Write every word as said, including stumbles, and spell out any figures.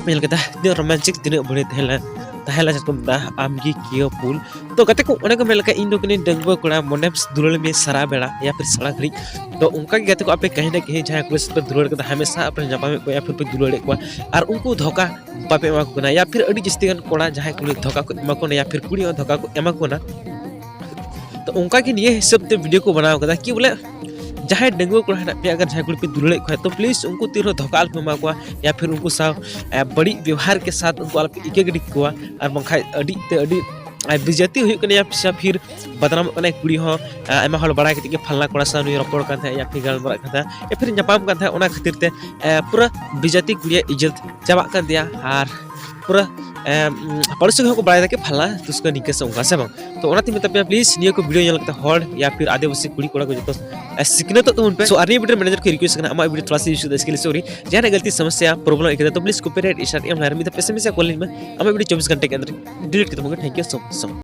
ᱯᱮ ᱧᱮᱞ ᱠᱮᱫᱟ ᱛᱤᱱᱟᱹᱜ ᱨᱳᱢᱟᱱᱪᱚᱠ, ᱛᱤᱱᱟᱹᱜ ᱵᱷᱟᱹᱲᱤ ᱛᱟᱦᱮᱸ ᱞᱮᱱᱟ, ᱛᱟᱦᱮᱸ ᱞᱮᱱᱟ ᱪᱮᱫ ᱠᱚ ᱢᱮᱛᱟᱜᱼᱟ, ᱟᱢᱜᱮ ᱠᱤᱭᱟᱹ ᱯᱩᱞ᱾ ᱛᱚ ᱜᱟᱛᱮ ᱠᱚ, ᱚᱱᱮ ᱠᱚ ᱢᱮᱱ ᱞᱮᱠᱟ, ᱤᱧ ᱫᱚ ᱠᱟᱹᱱᱟᱹᱧ ᱰᱟᱺᱜᱩᱣᱟᱹ ᱠᱚᱲᱟ, ᱢᱚᱱᱮᱢ ᱫᱩᱞᱟᱹᱲ ᱢᱮ ᱥᱟᱨᱟ ᱵᱮᱲᱟ ᱭᱟ ᱯᱷᱤᱨ ᱥᱟᱨᱟ ᱜᱷᱟᱹᱲᱤᱡ᱾ ᱛᱚ ᱚᱱᱠᱟ ᱜᱮ ᱜᱟᱛᱮ ᱠᱚ, ᱟᱯᱮ ᱠᱟᱹᱦᱤ ᱱᱟ ᱠᱟᱹᱦᱤ ᱡᱟᱦᱟᱸᱭ ᱠᱩᱲᱤ ᱥᱟᱛᱮ ᱯᱮ ᱫᱩᱞᱟᱹᱲ ᱠᱟᱫᱟ, ᱦᱟᱢᱮᱥᱟ ᱟᱯᱮ ᱧᱟᱯᱟᱢᱮᱫ ᱠᱚᱣᱟ ᱭᱟ ᱯᱷᱤᱨ ᱯᱮ ᱫᱩᱞᱟᱹᱲᱮᱫ ᱠᱚᱣᱟ, ᱟᱨ ᱩᱱᱠᱩ ᱫᱷᱳᱠᱟ ᱵᱟᱯᱮ ᱮᱢᱟ ᱠᱚ ᱠᱟᱱᱟ, ᱭᱟ ᱯᱷᱤᱨ ᱟᱹᱰᱤ ᱡᱟᱹᱥᱛᱤ ᱜᱟᱱ ᱠᱚᱲᱟ ᱡᱟᱦᱟᱸᱭ ᱠᱩᱲᱤ ᱫᱷᱳᱠᱟ ᱠᱚ ᱮᱢᱟ ᱠᱚ ᱠᱟᱱᱟ ᱭᱟ ᱯᱷᱤᱨ ᱠᱩᱲᱤ ᱦᱚᱸ ᱫᱷᱳᱠᱟ ᱠᱚ ᱮᱢᱟ ᱠᱚ ᱠᱟᱱᱟ᱾ ᱛᱚ ᱚᱱᱠᱟ ᱜᱮ ᱱᱤᱭᱟᱹ ᱦᱤᱥᱟᱹᱵ ᱛᱮ ᱵᱷᱤᱰᱤᱭᱳ ᱠᱚ ᱵᱮᱱᱟᱣ ᱠᱟᱫᱟ ᱠᱤ ᱵᱚᱞᱮ ᱡᱟᱦᱟᱸᱭ ᱰᱟᱺᱜᱩᱣᱟᱹ ᱠᱚᱲᱟ ᱦᱮᱱᱟᱜ ᱯᱮᱭᱟ, ᱟᱜᱟᱨ ᱡᱟᱦᱟᱸᱭ ᱠᱩᱲᱤ ᱯᱮ ᱫᱩᱞᱟᱹᱲᱮᱫ ᱠᱚᱣᱟ, ᱛᱚ ᱯᱞᱤᱡᱽ ᱩᱱᱠᱩ ᱛᱤᱨᱦᱚᱸ ᱫᱷᱳᱠᱟ ᱟᱞᱚᱯᱮ ᱮᱢᱟ ᱠᱚᱣᱟ ᱭᱟ ᱯᱷᱤᱨ ᱩᱱᱠᱩ ᱥᱟᱶ ᱮ, ᱵᱟᱹᱲᱤᱡ ᱵᱮᱣᱦᱟᱨ ᱠᱮ ᱥᱟᱛ ᱩᱱᱠᱩ ᱟᱞᱚᱯᱮ ᱤᱠᱟᱹ ᱜᱤᱰᱤ ᱠᱚᱣᱟ, ᱟᱨ ᱵᱟᱝᱠᱷᱟᱡ ᱟᱹᱰᱤ ᱛᱮ ᱟᱹᱰᱤ ᱟᱨ ᱵᱮᱡᱟᱹᱛᱤ ᱦᱩᱭᱩᱜ ᱠᱟᱱᱟ ᱭᱟ ᱯᱷᱤᱨ ᱵᱟᱫᱱᱟᱢᱚᱜ ᱠᱟᱱᱟᱭ ᱠᱩᱲᱤ ᱦᱚᱸ᱾ ᱮ, ᱟᱭᱢᱟ ᱦᱚᱲ ᱵᱟᱲᱟᱭ ᱠᱟᱛᱮ ᱜᱮ ᱯᱷᱟᱞᱱᱟ ᱠᱚᱲᱟ ᱥᱟᱶ ᱱᱩᱭ ᱨᱚᱯᱚᱲ ᱠᱟᱱ ᱛᱟᱦᱮᱸᱫ ᱭᱟ ᱯᱷᱤᱨ ᱜᱟᱞᱢᱟᱨᱟᱜ ᱠᱟᱱ ᱛᱟᱦᱮᱸᱫ ᱭᱟ ᱯᱷᱤᱨ ᱧᱟᱯᱟᱢ ᱠᱟᱱ ᱛᱟᱦᱮᱸᱫ, ᱚᱱᱟ ᱠᱷᱟᱹᱛᱤᱨ ᱛᱮ ᱮ, ᱯᱩᱨᱟᱹ ᱵᱮᱡᱟᱹᱛᱤ ᱠᱩᱲᱤᱭᱟᱜ ᱤᱡᱽᱡᱚᱛ ᱪᱟᱵᱟᱜ ᱠᱟᱱ ᱛᱟᱭᱟ᱾ ᱟᱨ ᱯᱩᱨᱟᱹ ᱮ, ᱩᱢ, ᱯᱟᱲᱳᱥᱤ ᱠᱚᱦᱚᱸ ᱠᱚ ᱵᱟᱲᱟᱭ ᱫᱟ ᱠᱤ ᱯᱷᱟᱞᱱᱟ ᱫᱩᱥᱠᱟᱹ ᱱᱤᱝᱠᱟᱹ ᱥᱮ ᱚᱱᱠᱟ ᱥᱮ ᱵᱟᱝ᱾ ᱛᱚ ᱚᱱᱟᱛᱮᱧ ᱢᱮᱛᱟ ᱯᱮᱭᱟ ᱯᱞᱤᱡᱽ ᱱᱤᱭᱟᱹ ᱠᱚ ᱵᱷᱤᱰᱤᱭᱳ ᱧᱮᱞ ᱠᱟᱛᱮ ᱦᱚᱲ ᱭᱟ ᱯᱷᱤᱨ ᱟᱹᱫᱤᱵᱟᱹᱥᱤ ᱠᱩᱲᱤ ᱠᱚᱲᱟ ᱠᱚ ᱡᱚᱛᱚ ᱮ, ᱥᱤᱠᱷᱱᱟᱹᱛᱚᱜ ᱛᱟᱵᱚᱱ ᱯᱮ᱾ So ᱟᱨ ᱱᱤᱭᱟᱹ ᱵᱷᱤᱰᱤᱭᱳ ᱢᱮᱱᱮᱡᱟᱨ ᱠᱚ ᱨᱤᱠᱩᱭᱮᱥᱴ ᱠᱟᱱᱟ, ᱟᱢᱟᱜ ᱵᱷᱤᱰᱤᱭᱳ ᱛᱷᱚᱲᱟ ᱥᱟ ᱤᱥᱩ ᱫᱟ ᱥᱠᱤᱞ ᱥᱚᱨᱤ ᱡᱟᱦᱟᱱᱟᱜ ᱜᱟᱞᱛᱤ ᱥᱚᱢᱚᱥᱥᱟ ᱯᱨᱚᱵᱞᱮᱢ ᱦᱮᱡ ᱠᱟᱛᱮ ᱛᱚ ᱯᱞᱤᱡᱽ ᱠᱚᱯᱤᱨᱟᱭᱤᱴ ᱤᱥᱟᱨ ᱮᱢ ᱞᱟᱦᱟᱨᱮ ᱢᱤᱫ ᱫᱷᱟᱣ ᱮᱥ ᱮᱢ ᱮᱥ ᱠᱚᱞ ᱤᱧ ᱢᱮ, ᱟᱢᱟᱜ ᱵᱷᱤᱰᱤᱭᱳ ᱪᱚᱵᱵᱤᱥ ᱜᱷᱚᱱᱴᱟ ᱠᱮ ᱟᱱᱫᱟᱨ ᱰᱤᱞᱤᱴ ᱠᱟᱛᱮ ᱢᱚᱜᱮ᱾ Thank you so much, so much.